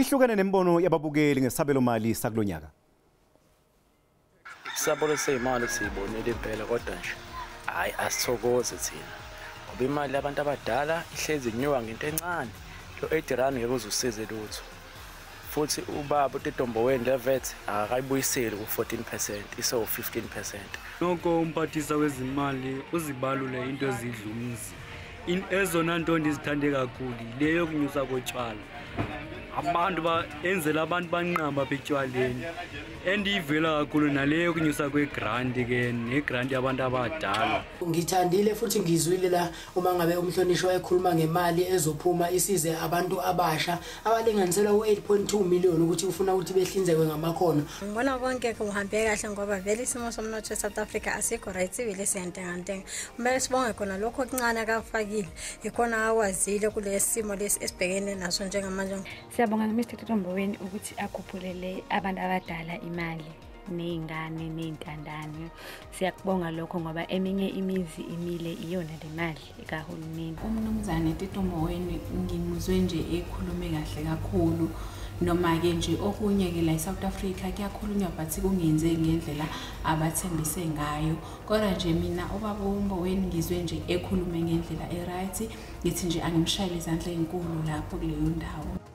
Ihlukene nembono yababukeli ngesabelo mali sakulonyaka. Isabelo seyimali siyibonile impela, kodwa nje hayi asithokoze thina. Ngoba imali yabantu abadala ihlezi inyuka ngento encane. Lo 80 rand ngeke uzusize lutho. Futhi ubaba uTito Mboweni le VAT akayibuyiseli ku-14%, iso 15%. Noko umphathisa wezimali uzibalule into ezidla umzi. Ezona nto ndizithande kakhulu le yokunyusa kotshwala. Abantu enzela abantu banqamba betshwaleni. Endiyivela kakhulu nale yokunyusa kwegranti ke, negranti yabantu abadala. Ngithandile futhi ngizwile la uma ngabe umhlonishwa ekhuluma ngemali ezophuma isize abantu abasha abalinganiselwa ku-8.2 million ukuthi ufuna ukuthi behlinzekwe ngamakhono. Ngibona konke kuhambe kahle ngoba vele isimo somnotho eSouth Africa asikho right, sivele siyantengantenga. Kumele sibonge khona lokho okuncane akafakile, ikhona akwazile kulesi simo lesi esibhekene naso njengamanje. Siyabonga Mr Tito Mboweni ukuthi akhuphulele abantu abadala imali ney'ngane ney'ntandane. Siyakubonga lokho ngoba eminye imizi imile iyona le mali kahulumeni. Umnumzane Tito Mboweni ngimuzwe nje ekhulume kahle kakhulu. Noma-ke nje okunye-ke la e-South Africa kuyakhulunywa but kungenzeki ngendlela abathembise ngayo. Kodwa nje mina ubaba uMboweni ngizwe nje ekhulume ngendlela e-right, ngithi nje angimshayele izandla ey'nkulu lapho kuleyo ndawo.